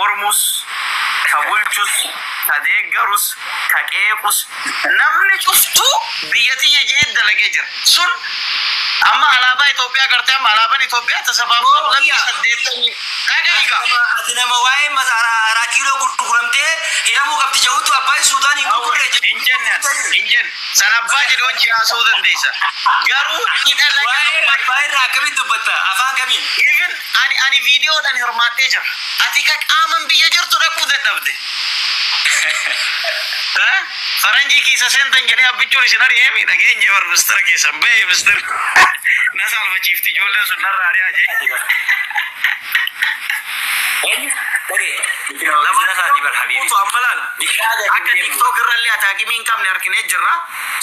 mormus, ka bulchus, ka deeggarus, ka qeequs, namni cuftuu biyya tiyya jee dalagee jira. Sun amma alaabaa Itoophiyaa gartee, amma alaabaan Itoophiyaa tasabaaf sablammii 80 dhaga'iga. Ati nama waa'ee Araa Kiiloo gurguramtee hiramuu qabdi jedhutu abbaan Suudaan hin gurgurre. Hin jenne, hin jenne. San abbaa jedhe hojii haasa'uu dandeessa. Garuu hidha laga Waa'ee Abbaa abbaa irraa akkamitti dubbatta? Afaan kamiin? Even ani viidiyoodhaan hirmaadhee jira. Ati ka qaaman biyya jirtu dhaquu dadhabde. Eh? Faranjii keessa seentan jedhee abbichuun isin ari'eemi dhageenye bar mistara keessan bahee mistara. Na saalfachiifti ijoolleen sun narraa ari'aa jee. Eenyu? Dhagee. Bina isaatii bar habiibi. Amma laal. Akka TikTok irrallee ati hakimii hin qabne arginee jirra.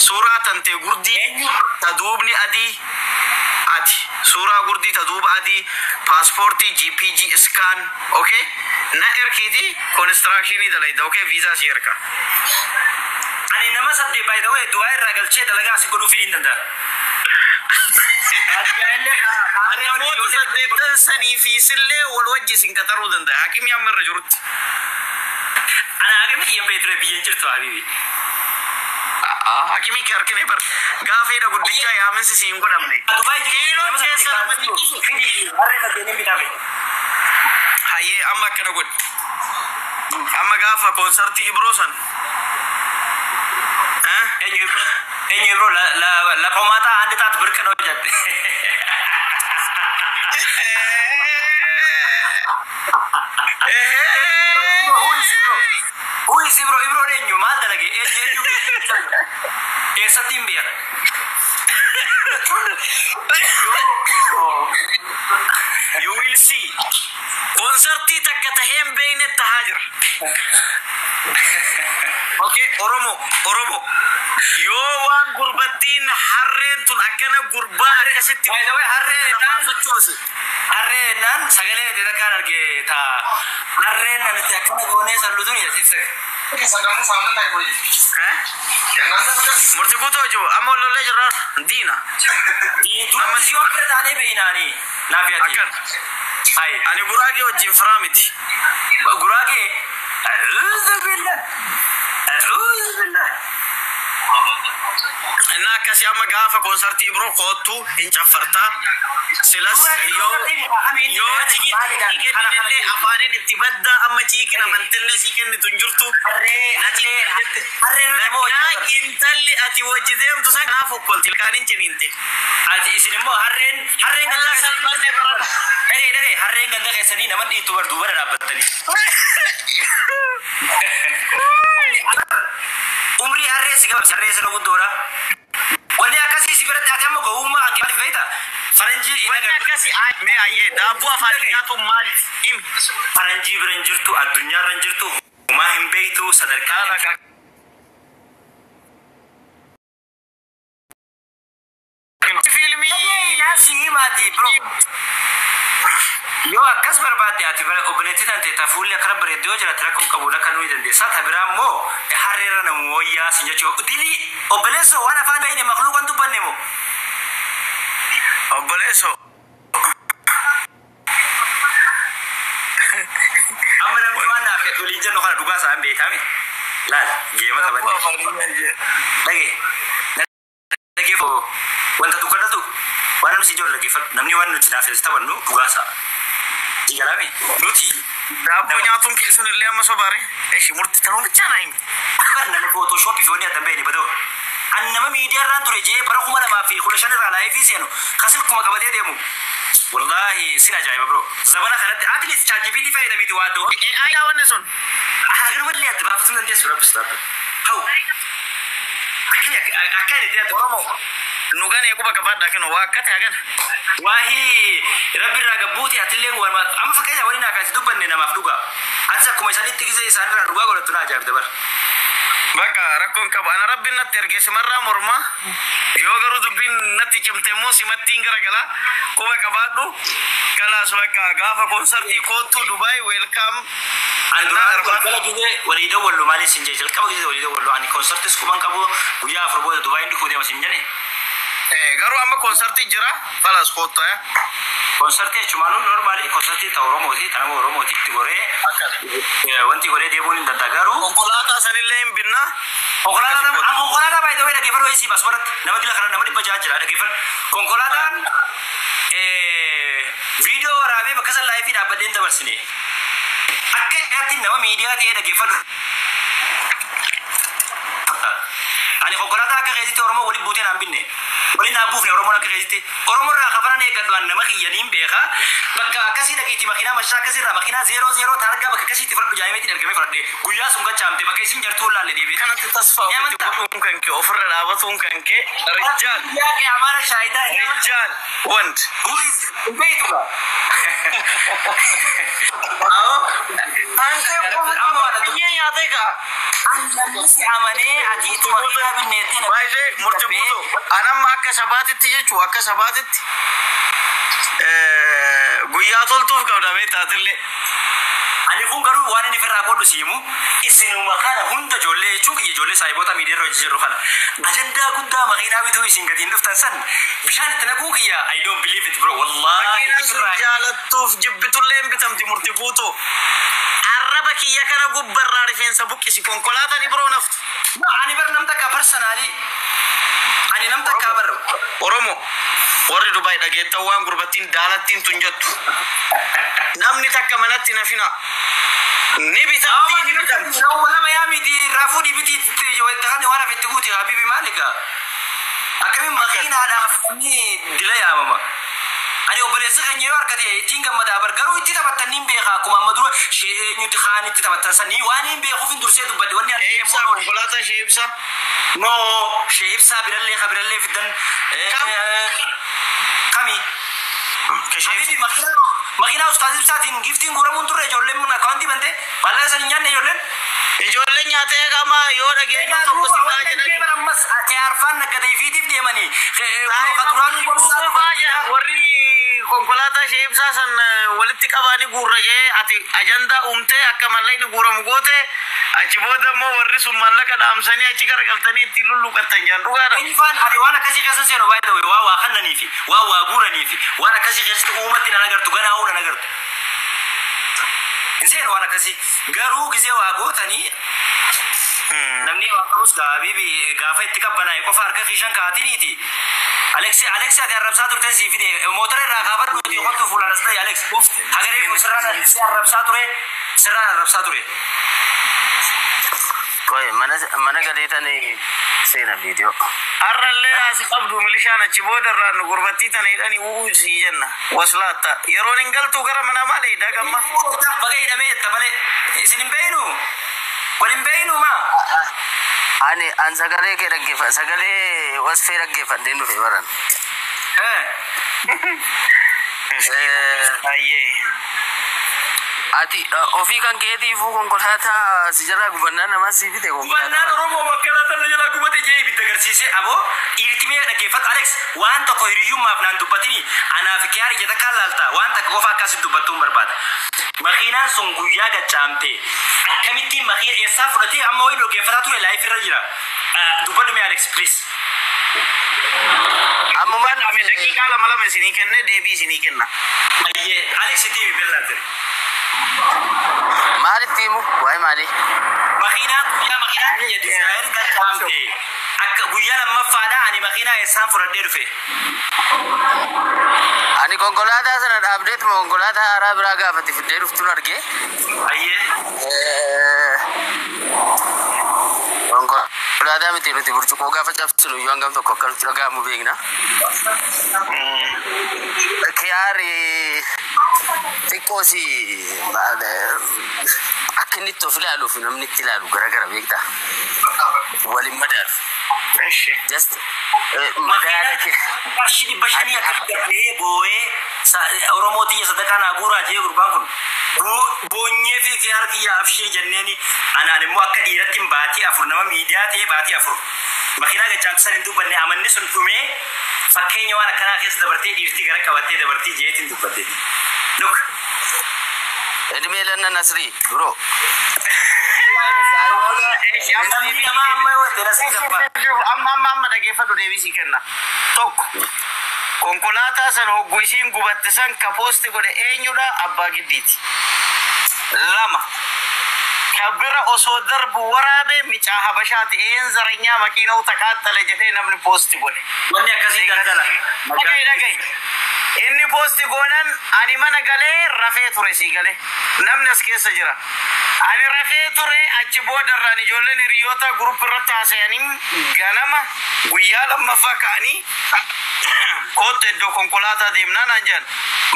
Suuraa tantee gurdii Eenyu? Ta duubni adii, ati suuraa gurdii ta duuba adii, paaspoortii JPG scan, okay, na erkiiti constructionii dalayda, okay, viizaa si erka. Ani nama 8, by the way, du'aa irraa galchee dalagaa asii godhuuf hin danda'a. Baadiyyaa illee harree Namoota 8 sanii fi sillee wal wajji isin qaxaruu danda'a. Hakimii amma irra jirutti. Ana hakimii kiyyan bee ture, biyyan jirtu habiibi. Hakimii kee harkine bar gaafeedha guddichaa yaaminsi si hin godhamne. Dubaay jiru Kiiloon nama 8 keessa nama kaasisu xiqqisu. fidi, harree saddeeniin bitame. Hayyee, amma akkana godhi. Amma gaafa koonsartii Ibroo san. Eh? Eenyu Ibro? Eenyu Ibro? La qomaata አንድ ጣት ብርቅ ነው jette. Who is Ibro? Who is Ibro? Ibroon eenyu? Maal dalage? Eenyu eenyu? Eessatti hin beekan? You will see. Koonsartii takka tahee hin beekne tahaa jira. Okay, Oromo, Oromo. Yoo waan gurbattiin harreen tun akkana gurbaa akkasitti By the way, harree lafaan naan sochoose. Harree naan sagalee ta'e takkaan arge ta harreen namitti akkana goonee sallutuun jedhasitti. Eh? Murtii guutuu jiru amma lollee jirra diina. Duratti yoo bira taanee beeynaanii naaf yaati. Akkan Hayi. ani guraagee wajjin firaa miti. Guraagee. A'uudhu billah. A'uudhu billah. Innaa akkasii amma gaafa koonsartii Ibroo koottu hin caffartaa. Silas yoo tikitii kenninillee afaaniin itti baddaa, amma ciiqin amantillee sii kennitu hin jirtu. Harree Na harree ciiqin jette. harree nama Lakkaa wajjin. intalli ati wajji deemtu san naaf okkolti ilkaan hin ciniinte. Ati isin immoo harreen ganda Walaa keessanii salphanne barana. Dhagee dhagee, harreen ganda keessanii nama dhiittu bar duubara dhaabbattanii. Umrii harree si gabaabsi, harree sirra guddoodha. Wanni akkasii si biratti ati amma gowwummaa kan maaliif beekta? Faranjii hin Wanni agartu. akkasii mee ayyee daabboo afaan nyaatu maali? Himi. Faranjii bira hin jirtu, addunyaarra hin jirtu, homaa hin beektu, sadarkaa Haala kaa. Fiilmii. Naasii himaati bro. Yoo akkas barbaadde ati bara obboleettii tante ta fuulli akkana bareeddu yoo jiraate rakkoo qabu akka nuyi dandeessaa. Ta biraa immoo harreerra namu wayyaa sin jechuu dilii obboleessoo waan afaan beekne makluuqan dubbanne moo. Obboleessoo. Amma namni waan naaf jedhu waliin jennu kana dhugaa isaan beekame. Laal geema Daabboo taphanne. afaan nyaatu. Dhagee. Dhaggeeffo wanta dukkadhatu waan namni si ijoollee dhaggeeffatu, namni waan nuti naaf taphannu dhugaa isaa. Si galaame nuti Daabboo nyaatuun keessan illee amma sobaare. Eshi murtii tanuu bichaa naa himi. Bar nama Photoshop fi wanni adda hin badoo. An nama miidiyaa irraan ture jee bara 2015 irraa live seenu kasilkuma qabatee deemu. Wallaahi sin ajaa'iba bro. Zabana kanatti at least ChatGPT fayyadamiiti waa ta'u. AI wanni sun. Hagarumallee adda baafachuu dandeessu, rabbis taatu. Hau. Akka inni adda. Oromoo. Nu ganee quba qabaadhaa kennu waa akka ta'e hagana. Waahii rabbi irraa gabbuuti, atillee waan amma fakkeenya waliin akaasi dubbanne namaaf dhugaa. Atis akkuma isaanitti gisee isaanirraa dhugaa godhattu na ajaa'ibda bara. Bakka rakkoon qabu. Ana rabbiin natti ergee simarraa mormaa. Yoo garuu dubbiin natti cimte immoo simattiin garagalaa. Quba qabaadhu. Kalaas bakka gaafa koonsartii koottu, Dubaay welcome. Ani duraan galgala gisee walii dawwallu maaliif sin jee, jalqaba gisee walii dawwallu ani koonsartis quban qabu, guyyaa 4 booda Dubaayin dhufuu deema sin jenne. Garuu amma koonsartii jira. Kalaas koottu. Konsertii jechuun normaali konsertii ta'u Oromooti, tanama Oromooti itti goree wanti godhee deemuun hin danda'a garuu. Konkolaataa sanillee hin binnaa. Konkolaataa an konkolaataa baay'ee ta'ee dhaggeeffadhu wayii siif as biratti nama dila kana nama 600 jira dhaggeeffadhu. Konkolaataan viidiyoo waraabee bakka san live dhaabbadhee hin dabarsine. Akka irratti nama miidiyaa ta'ee dhaggeeffadhu. Ani konkolaataa akka keessitti Oromoo waliin buutee naan binne. Waliin naan buufne Oromoon akka keessitti. Oromoo irraa kafanan eeggadhu an nama kiyyaniin beeka. Bakka akkasii dhaqiitti makiinaa mashaa akkasii irraa makiinaa 00 taargaa bakka akkasiitti fudhadhu jaa'imeetiin ergamee fudhadhe. Guyyaa sun gachaamte bakka isin jartuu laalle deebi'e. Kanatti tasfaa ofitti godhuun kan kee, ofirra dhaabatuun kan kee, rijjaal. Yaa qiyamaana shaayidaa. Rijjaal wand. Who is beektu gaa? Ankee Amma waan adda biyyee nyaatee kaa. Namni si amanee ati itti makiinaa binneettee. Baay'ee murti buutu. Anamma akka sabaatitti jechuu, akka sabaatitti guyyaa toltuuf qabda beektatillee. Ani kun garuu waan inni ofirraa godhu siimu isinuma kana hunda ijoollee jechuun kiyya, ijoollee saayiboota miidiyaa irra hojii jirru kana. Ajandaa guddaa makiinaa bituu isin gatiin dhuftan san bishaan itti naquu kiyya, I don't believe it, bro, wallahi. Makiinaan sun jaalattuuf jibbitullee hin bitamti, murti guutuu. Arraba kiyya kana gubbarraa rifeensa buqqisi, konkolaataan biroo naftu. Ani bar nam takka personally ani nam takka bar. Oromo warri Dubaay dhageettan, waan gurbattiin daalattiin tun jettu. Namni takka manatti nafina. Ni bitamti, ni bitamti. Nama yaamiti raafuu dhibiti kan waan hafe itti guuti habibi maalika akkamiin makiinaadhaaf ni dila yaamama. Ani obboleessa keenya yoo harkate ittiin gammadaa bar, garuu itti taphattan niin beeka, akkuma amma dura shee eenyutti kaan itti taphattan san waan hin beekuuf hin dursee dubbadde wanni ani. Ibsaa, konkolaataa ishee ibsa. No, shee ibsaa birallee ka birallee fiddan kami? Habibi, makiinaa ustaaz ibsaatiin giftiin guuramuun turre, ijoolleen mun akkaawuntii bante maallaqa san hin nyaanne ijoolleen. Ijoolleen nyaatee qama yoo dhageenyu tokko si faa jedhani. Ammas arfaan naggatee fiitiif deemanii. Warri konkolaataa ishee ibsaa san walitti qabaanii guurra jee, ati ajandaa uumtee akka mallaqni guuramu goote. Achi booda immoo warri sun mallaqa dhaamsanii achi garagaltanii ittiin lulluqattan jaan, dhugaadha. Eenyufaan ani waan akkasii keessa seenu baay'ee ta'e, waa waa kannanii fi waa waa guuranii fi waan akkasii keessatti uumatti nan agartu, ganaa nan agartu. Hin seenu waan akkasii, garuu gisee waa gootanii namni waa qabus gaabii gaafa itti qabbanaa'e qofa harka kiishan kaatiniiti. Alex, Alex, ati arrabsaa turte sii fide mootora irraa kaafadhuuti qottu fuulaan as ta'e Alex. Hagaree sirraan si arrabsaa ture, sirraan arrabsaa ture. Qoy, mana galeetanii seena viidiyoo. Har'allee asi qabdu milishaan achi booda irraan nu gurbattii tana hidhanii u'uu sii jenna. Waslaatta yeroon hin galtu gara mana malee dagamma. Baga hidhamee jetta malee isin hin beeynu. Wal hin beeynu maa? Ani an sagalee kee dhaggeeffa, sagalee wasfee dhaggeeffadheen dhufe baran. Ayyee. Ati ofii kan keetiifuu konkolaataa si jalaa gubannaa namaa si fite Gubannaan konkolaataa. Oromoo bakka tana jalaa gubate jee ibidda agarsiisee aboo dhiirti mee dhaggeeffadhu Alex, waan tokko hiriyyummaaf naan dubbatini, anaaf kiyaar ija takkaan laalta, waan takka qofa akkasit dubbattuun barbaada. Makiinaan sun guyyaa gaccaamte akkamittiin makiina eessaa fudhatee amma wayii dhaggeeffataa ture, live irra jira. Dubbadhu mee Alex, please. Ammumaan Ame daqiiqaa lama lama isinii kenne, deebii isinii kenna. Ayyee Alex, itti himi beellaa ture. Maalitti himu? Waa'ee maalii? Makiinaan guyyaa makiinaan biyya Dzire gaccaamte akka guyyaa lammaffaadha ani makiinaa eessaan fudhadhee dhufe. Ani konkolaataa sana dhaabdeetuma konkolaataa haaraa biraa gaafate fiddee dhuftuun argee. Ayyee. Konkolaataa miti, nuti burcuqqoo gaafa cabsinu iyyuu hangam tokko akka nutti dhaga'amu beekna. Kiyaari xiqqoosi akka inni itti of ilaaluu fi namni itti ilaalu garagara beektaa. Waliin madaalu. Eshi. Just madaala kee. Qarshii 500 akka gabee boo'ee Oromoo tiyya sadaqaa naa guuraa jee gurbaan kun. Boonyee fi kiyaar kiyya abshii jenneeni, anaan immoo akka dhiiratti baatii 4 nama miidiyaa ta'ee baatii 4. Makiinaa gachaamsisan hin dubbanne, amanni sun dhumee fakkeenya waan akkanaa keessa dabartee dhiirtii gara qabattee dabartii jeetiin dubbatte. Look. Edmee lanna Nasrii bro. Namni namaa amma yoo ta'e Nasrii gabbaa. Amma amma amma dhageeffadhu, deebii sii kenna. Tokko. Konkolaataa san hoggu isiin gubatte san ka post godhe eenyudha? Abbaa Giddiiti. Lama. Ka bira osoo darbu waraabe micaa Habashaati. Een zaranyaa makiina'u taqaaxxale jedhee namni post godhe. Wanni akkasii daldala. Dhaga'i, dhaga'i. Inni post goonan ani mana galee rafee ture, sii galee. Namni as keessa jira. Ani rafee ture. Achi boodarraan ijoolleen hiriyoota group irratti haasa'anii ganama guyyaa lammaffaa ka'anii, "Kootu, iddoo konkolaataa deemnaa," naan jedhan.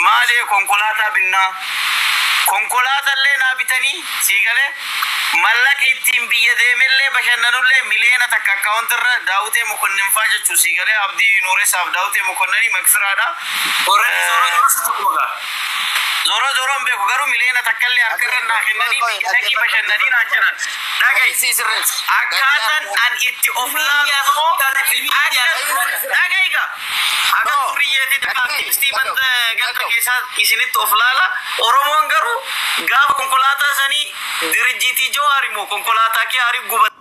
Maalee konkolaataa binnaa? Konkolaatallee naa bitanii, sii galee, mallaqa ittiin biyya deemellee bashannanullee 1 miliyoona akkaawuntirra Daawutee Mokonninfaa jechuu, sii galee, Abdii Nuuresaaf Daawutee Mokonnanii makfiraadha. Already zooroo zooroo sitti kuma. Zooroo zooroo hin beeku, garuu 1 miliyoona illee harkarra naa kennanii biyya dhaqii bashannanii naan jedhan. Dhaga'i. Si sirreessi. Akkaataan an itti of laalu dhaga'i gaa. Akka No. turiyyeetitti aktivistii banta ganda Dhaga'i. keessaa isinitti of laala. Oromoon garuu gaafa konkolaataa sanii dirjiitii Jawaar immoo konkolaataa kee haari gubate.